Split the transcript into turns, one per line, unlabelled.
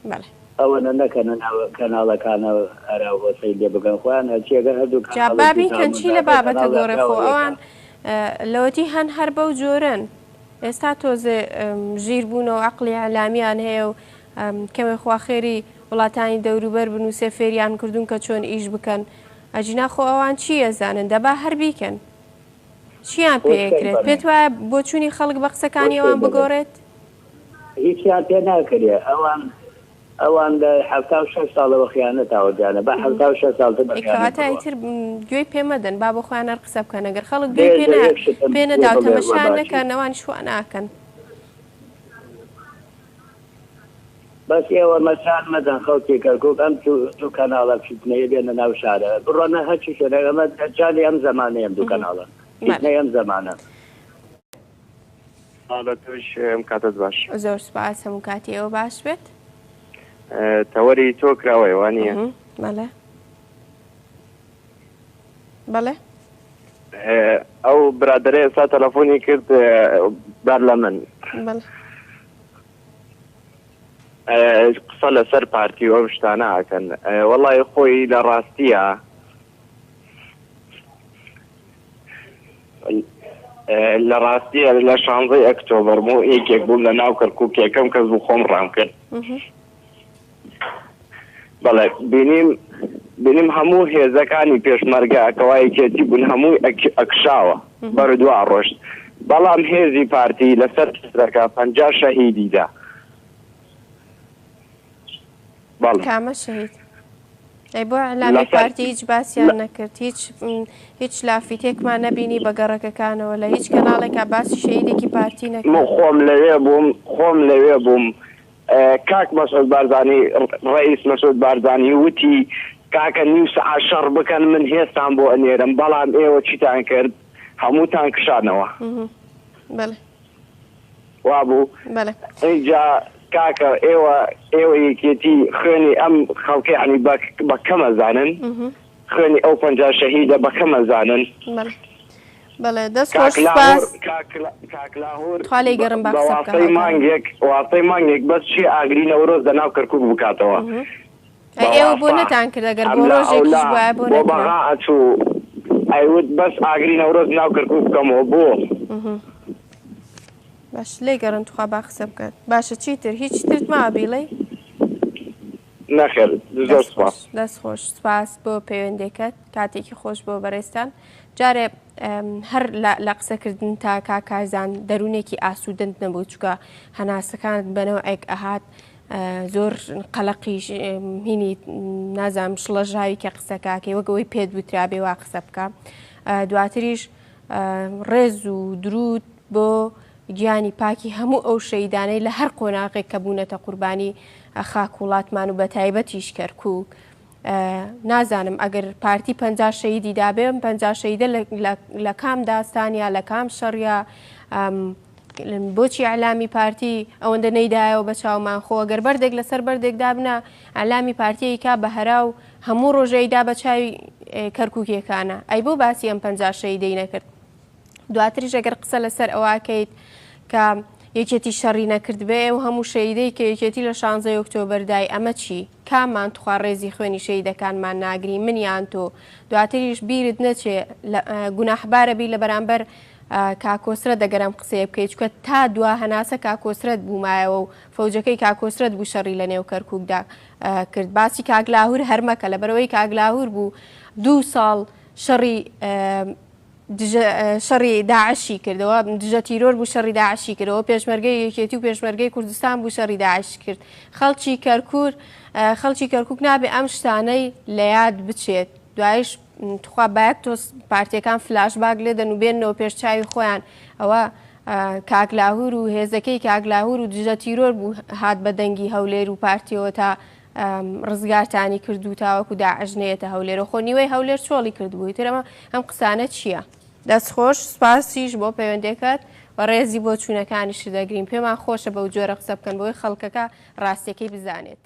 بەڵێ.
ئەوەنە نەکەنە ناو کەناڵەکانە ئەرا هۆسەی لێ بکەن خۆیان هەرچی ئەگەر هەردوو
جا
کەناڵە
با بیکەن
دیجیتاڵ
چی لە
مندابێ
بابەتە
کەناڵ
گۆڕێ خۆ
پیاوە
ئەوان
یەکە.
لەوەتی هەن هەر بەو جۆرەن ئێستا تۆزێ ژیر بوونە و عەقڵی ئیعلامیان هەیە و کەمێ خوا خێری وڵاتانی دەوروبەر بنووسێ فێریان کردوون کە چۆن ئیش بکەن ئەجینا خۆ ئەوان چی ئەزانن دەبا هەر بیکەن چیان
بۆ
پێ
شتێک
ئەکرێت
بەڵێن
پێت وایە بۆچوونی خەڵک بە
بۆ
قسەکانی
شتێک
ئەوان
بەڵێن
بگۆڕێت؟
هیچیان پێ ناکرێ ئەوان ئەوان لە 76 ساڵەوە خیانەت هاوردیانە با 76 ساڵ تر بە
ئەی
خیانەت
کەواتە
بڕۆن.
ئیتر گوێی پێ مەدەن با بۆ خۆیان هەر قسە بکەن ئەگەر خەڵک گوێی پێ
بێژە
نا
یەک شتم
پێ
پێ
نەدا و
بڵێ وە
تەمەشایان
باشی.
نەکەن ئەوانیش وا ناکەن.
بەس ئێوە مەجال مەدەن خەڵکی کەرکوک ئەم دوو کەناڵە فیتنەیە بێنە ناو شارە بڕۆنە هەرچی شوێنێک ئەمە دەجالی ئەم زەمانەیە ئەم دوو کەناڵە فیتنەی ئەم زەمانە.
لە تۆش ئەم کاتەت باش.
زۆر سوپاس هەموو کاتی ئێوە باش بێت.
تەوەری تۆ کراوەیە وانیە؟
بەڵێ بەڵێ.
ئەو برادەرە ئێستا تەلەفۆنی کرد بەر لە من.
بەڵێ.
قسە لەسەر پارتی و ئەو شتانە ئەکەن وەڵی خۆی لە ڕاستیە لە ڕاستیە لە شانزەی ئەکتۆبەر بۆ یەکێک بووم لە ناو کەرکوک یەکەم کەس بوو خۆم ڕام کرد بەڵێ بینیم بینیم هەموو هێزەکانی پێشمەرگە کەوا یەکێتی بوون هەمووی ئەکشاوە بەرو دوا ڕۆشت بەڵام هێزی پارتی لەسەر پردەکە 50 شەهیدی دا بەڵێ.
کامە شەهید؟ ئەی بۆ ئیعلامی
لەسەر
پارتی هیچ باسیان نەکرد هیچ هیچ لافیتێکمان نەبینی بە گەڕەکەکانەوە لە هیچ کەناڵێکا باسی شەهیدێکی پارتی
من
نەکرا.
خۆم لەوێ بووم خۆم لەوێ بووم کاک مەسعود بارزانی ڕەئیس مەسعود بارزانی وتی کاکە نیو سەعات شەڕ بکەن من هێزتان بۆ ئەنێرم بەڵام ئێوە چیتان کرد هەمووتان کشانەوە.
بەڵێ.
وابوو
بەڵێ.
ئینجا کاکە ئێوە ئێوە یەکێتی خوێنی ئەم خەڵکە یانی بە بە کەم ئەزانن خوێنی ئەو 50 شەهیدە بە کەم ئەزانن.
بەڵێ. بەڵێ دەست خۆش
کاک لاهور
سوپاس.
کاک کاک لاهور
تخوا لێی گەڕم با
بە
قسە بکە
واستەی
هاوکارم.
مانگێک واستەی مانگێک بەس چی ئاگری نەورۆز لە ناو کەرکوک بکاتەوە
ئەی
بە
ئێوە بۆ
واستە
نەتان کرد ئەگەر بۆ
ئەملا
ڕۆژێکیش
ئەولا
بوایە بۆ
بۆ
نەکرا.
بەغا ئەچوو ئەیوت بەس ئاگری نەورۆز ناو کەرکوک بکەمەوە بۆ؟
باش لێی گەڕن تخوا با قسە بکات. باشە چیتر هیچ ترت ماوە بیڵێی؟
نەخێر زۆر
دەست
سوپاس.
خۆش دەست خۆش سوپاس بۆ پەیوەندیەکەت کاتێکی خۆش بۆ بەڕێزتان جارێ هەر لە قسەکردن تا کاک کارزان دەروونێکی ئاسوودەت نەبوو چونکە هەناسەکانت بەنەوعێک ئەهات زۆر قەلەقیش هینی نازانم شڵەژاوی کە قسەکەکەی وەک ئەوەی پێت وترابێ وا قسە بکە دواتریش ڕێز و درود بۆ گیانی پاکی هەموو ئەو شەیدانەی لە هەر قۆناغێک کە بوونەتە قوربانی خاک وڵاتمان و بە تایبەتیش کەرکک نازانم ئەگەر پارتی پ شەیدی دابێ پ شەیدە لە کام داستانیا لە کام شەڕیا بۆچی ئیعلامی پارتی ئەوەندە نەیدایەوە بە چاومان خۆ ئەگەر بەردێک لەسەر بەردێک دابنا ئیعلامی پارتی ئەیکا بە هەرا و هەموو ڕۆژێ ئەیدا بە چاوی کەرکوکیەکانە ئەی بۆ باسی ئەم 50 شەهیدەی نەکرد دواتریش ئەگەر قسە لەسەر ئەوەکەیت کە یەکێتی شەڕی نەکردبێ ئەو هەموو شەیدەی کە یەکێتی لە شانزەی ئۆکتۆبەردای ئەمە چی کاممان تخوا ڕێزی خوێنی شەیدەکانمان ناگری من یان تۆ دواتریش بیرت نەچێ گوناحبارە بی لە بەرامبەر کاک کۆسرەت ئەگەر ئەم قسەیە بکەیت چونکە تا دوا هەناسە کاک کۆسرەت بوو مایەوە و فەوجەکەی کاک کۆسرەت بوو شەڕی لە نێو کەرکوکدا کرد باسی کاک لاهور هەر مەکە لەبەرئەوەی کاک لاهور بوو دوو ساڵ شەڕی شەڕی داعشی کردەوە دژە تیرۆر بوو شەڕی داعشی کردەوە پێشمەرگەی یەکێتی و پێشمەرگەی کوردستان بوو شەڕی داعش کرد خەڵکی کەرکور خەڵکی کەرکک نابێ ئەم شتانەی لە یاد بچێت دوایش تخوا بایەک تۆز پارتیەکان فلاش باک لێدەن و بێنەوە پێش چاوی خۆیان ئەوە کاک لاهور و هێزەکەی کاک لاهور و دژە تیرۆر بوو هات بە دەنگی هەولێر و پارتیەوە تا ڕزگارتانی کرد و تاوەکو داعش نەیەتە هەولێرەوە خۆ نیوەی هەولێر چۆڵی کردبوو تر ئەمە ئەم قسانە چییە؟ دەست خۆش سپاسیش بۆ پەیوەندەکەت و ڕێزی بۆ چوونەکانیشت دەگرین پێمان خۆشە بەو جۆرە قسە بکەن بۆی خەڵکەکە ڕاستیەکەی بزانێت.